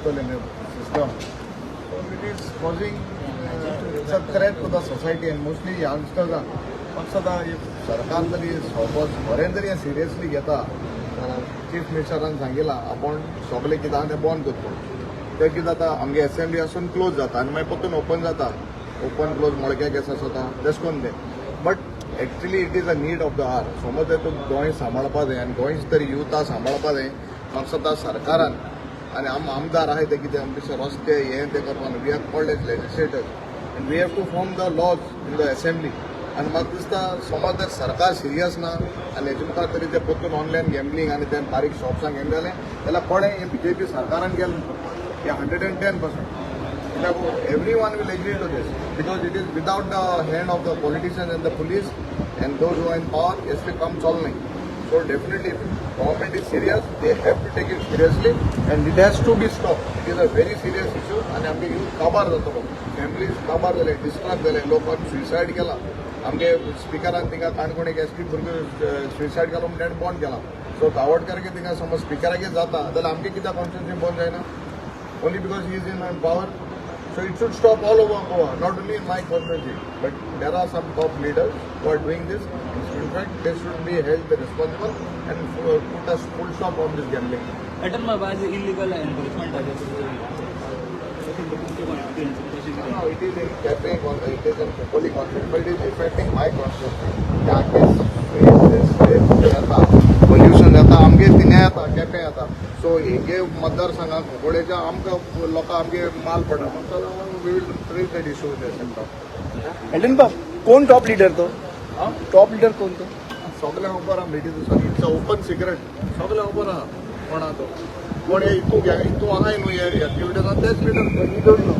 आसतलें system. So it is causing, it's a threat to the society and mostly यंगस्टर्सांक. म्हाका दिसता, if सरकार जरी सपोज खरें जरी हें सिरियसली घेता, चीफ मिनिस्टरान सांगिलां आपूण सगळें कितें आहा तें बंद करता. तें कितें जाता, आमगे एसेंब्ली आसून क्लोज जाता आनी मागीर परतून ओपन जाता. ओपन क्लोज मळक्या केस आसता तेश कोन्न तें, but actually it is a need of the hour. समज जर तूं गोंय सांबाळपा जाय आनी गोंयच तरी युथा सांबाळपा जाय, म्हाका दिसता सरकारान आनी आम आमदार आहाय ते कितें आमचे रस्ते हें तें करपाक, we are called as legislators and we have to form the laws in the assembly. आनी म्हाका दिसता, समज जर सरकार सिरियस ना आनी हेजे मुखार तरी ते परतून ऑनलायन गॅमलींग आनी ते बारीक शॉप्सांक हें जालें जाल्यार कोणें हें बीजेपी सरकारान गेलें हें 110%. Everyone will agree to this because it is without the hand of the politicians and the police and those who are in power, असले काम चलना. So definitely, if government is serious, they have to take it seriously and it has to be stopped. It is a very serious issue आणि आमगे youth काबार जातलो, families काबार जाले, destruct जाले, लोकांनी सुसायड केला. आमगे स्पिकरान थिंगा काणकोण एक एसटी भुरगो सुसायड केलो म्हणून ताणें बंद केला. सो तावडकर थिंगा समज स्पिकराक जाता जाल्यार आमगे कित्याक कॉन्स्टिट्युन्सी बंद जायना, only because he is in power? So it should stop all over Goa, not only in my constituency. But there are some top leaders who are doing this. In fact, they should be held responsible and put a full stop on this gambling. Atal बाबा, आज illegal एन्क्रोचमेंटाचें कशें? No, it is in Quepem, it is in Khopoli constituency, but it is affecting my constituency. जाता pollution जाता आमगे, थिंगा येता, केपें येता. So हेगे मतदारसंघात खोपोलेच्या आमकां लोकां आमगे माल पडटा. We will raise that issue with centre. Elton बाब, कोण टॉप लिडर तो? टॉप लिडर कोण तो? सगळें खबर आहा. It is it's a open secret. सगळें खबर आहा कोणा तो, कोण हे हितू हितू आहाय न्हू हे एक्टिविटीज तेच लिडर. We don't know.